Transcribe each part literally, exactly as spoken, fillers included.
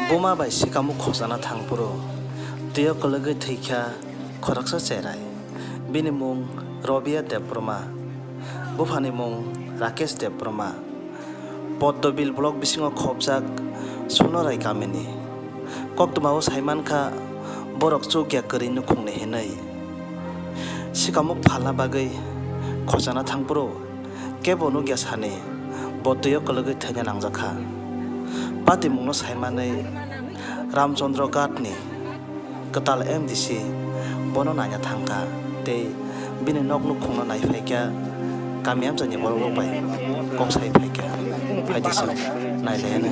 Buma bai sikamuk khojana thangphuru twiyo kwlwgwi thwikha khoroksa cherai. Bini mung Robia Debbarma, buphani mung Rakesh Debbarma. Poddobil block bisingo khopjak Sonorai kamini. Koktwmao saimankha borok chukya kwrwi nukhungni hinwi. Sikamuk phalna bagwi khojana thangphuru kebo nukya sani bo twiyo kwlwgwi thwina nangjakha. Patimungno saimanwi Ramchandra Ghatni kwtal M D C bono naina thangkha tei bini nok nukhungno naiphaikha kami amchaini borok rok bai kok sai phaikha. Phaidi chwng nailaianw.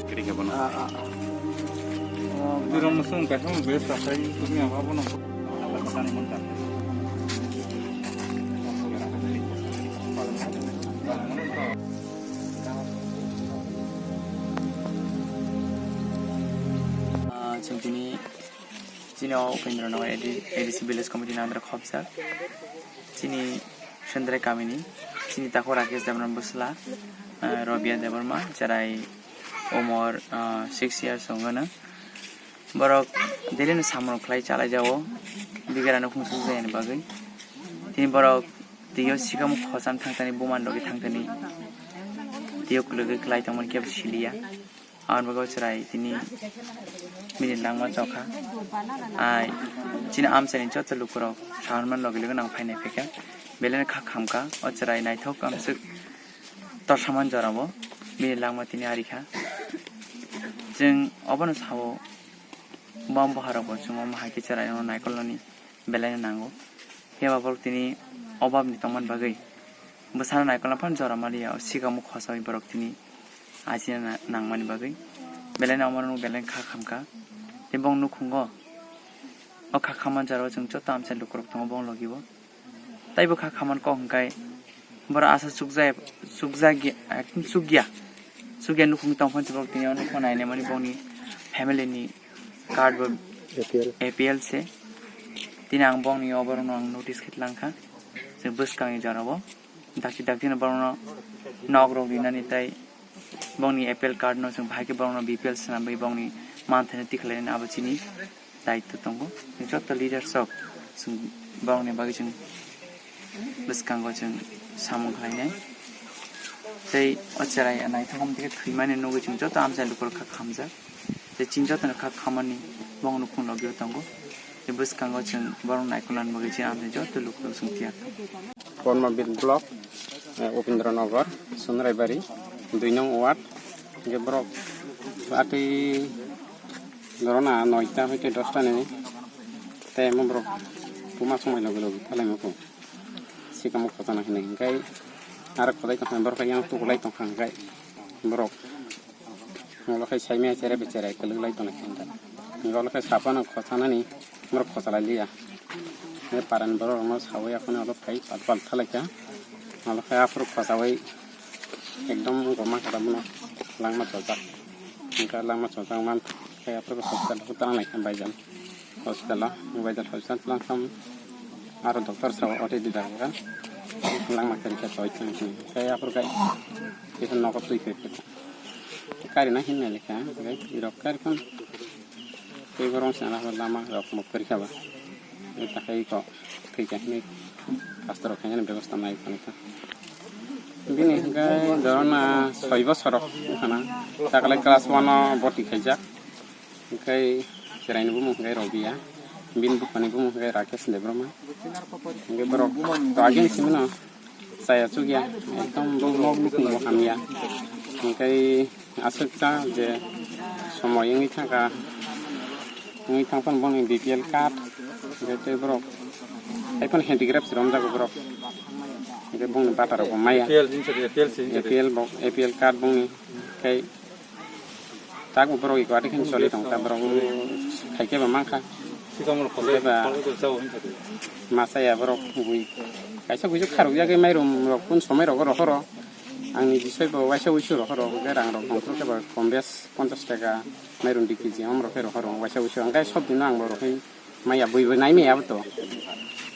Kiri ke bono. Birom sung ka hum bes ka sai tu ni apa bono. Ah, chwng tini Chini o Upendra Nagar A D, A D C Village Committee ni under khopjak. Chini Sendrai kamini, chini takhuk Rakesh Debbarma bwsla, eh, Robia Debbarma, cherai umor, eh, six years wngkha no. Borok daily no samung khlai chalai jao, bigera no khungsuk jaya ni bagwi. Tini borok twiyo sikamuk khojana thangtani, buma ni logi thangtani, twiyo kwlwgwi khlai tongmani kebo siliya. Aboni bagwi chwrai tini bini langma chokha. Ai, chini amchaini joto lukurok saharman logi logi nang phainai phaikha. Belai no kha khamkha. O chwrai naithok amswk torsaman jorao bini langma tini arikha. Chwng obono sao, bam boharokbo chwng omo hai khe chwrairokno naikolnani belai no nango. Phiya ba borok tini obab ni tongmani bagwi bwsano naikolna phano jora maliya, o sikamuk khosaui borok tini achina na-, nangmani bagwi belai no omo no belai kha khamkha. Tei bong nukhungo o kha khamani jorao chwng joto amchai lukurok tongo bong logi o. Tei bo kha khamani kok hwnkhe borok asa chukjaya, chukjagya, ekdom chukya, chukya nukhung tong phano borok tini o nukho nainai mani bongni family ni card bo A P L. A P L se. Tini ang bongni oborokno ang notice khe tlang kha. Chwng bwskangni jorao dakti dakti no borokno nok rok rinani tei bongni A P L card no chwng bahai khe borokno B P L swnamwi bongni manthaino tikhlainani abo chini daitw tongo. Chwng joto leaders rok chwng borokni bagwi chwng bwskango chwng samung khlainai. Tei o cherai naithok wngtike thwimani nugwi chwng joto amchai lukurok kha khamjak. Tei chini jotono kha khamani bongni nukhung logio tongo. Tei bwskango chwng borok naikolnani bagwi chini amchai joto lukurok chwng tiyar tongo. Kormabir block, eh, Upendra Nagar, Sonraibari, dui nong ward. Hingke borok atwi dorona noita hoite dosta ni time borok buma somoi logi logi phalai mokho. Sikamo khotana hinwi hingke aro khodai tongkha borok yang tukulai tongkha hingke borok. Olo khai saimaya chere bechere kwlwk lai tongkha hingke. Olo khai sapano khosanani borok khosalai liya. Hingke parani borok rokno sawi aphano olo khai pal pal thalaikha. Olo khai aphuru khosawi ekdom goma kha bono langma chojak. Hingke langma chojak man khai aphuru hospital o tang lai kha baijan. Hospital o baijan hospital tlang kha aro doctor sao O T D da kha langma khe rikha choi tong tong khai aphuru khai kisa nogo twi khai kha. Karina hinna lekha, hingke irok kari khon tei borong sana lama rok mokori khaba. Takhai ko thwikha hinwi pastor rok khainani bebosta nai tongkha. Bini hingke dorona soi bosor rok wngkhana. Takle class one o boti khaijak. Hingke cheraini bumung hingke Robia. Bini buphani bumung hingke Rakesh Debbarma. Hingke borok to agin simino. Chaya chukya, ekdom bo nok nukhung bo hamya. Hingkai aswk ta je somoi wngwi thangkha, wngwi thangphano boni B P L card, hingkai tei borok haiphano handicraft romjago borok, hingkai bongni bata rokbo maya. A P L hinsa de, A P L se hinsa de. A P L bo, A P L card bongni, hingkai takbo borok iko ati khe choli tong ta borok khaikhe ba mankha. Sikang rok khole, Eba. Khole do chao hinsa de. Masa ya borok bui. Kaisa buisuk kharok yagwi mairum rok kun somoi rogo rohoro. Ang ni bisoi bo waisa wuisu rohoro. Hwnkhe rang rok tongthok khe ba kombes ponchas taka mairum di kg om rok khe rohoro. Waisa wuisu hwnkhe sob dino ang bo rohoi maya bui bo nai maya bo to.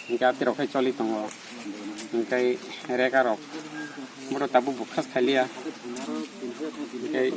Hwnkhe ati rok khe choli tongo. Hwnkhe rega rok. Boro tabuk bukhas khailiya. Hwnkhe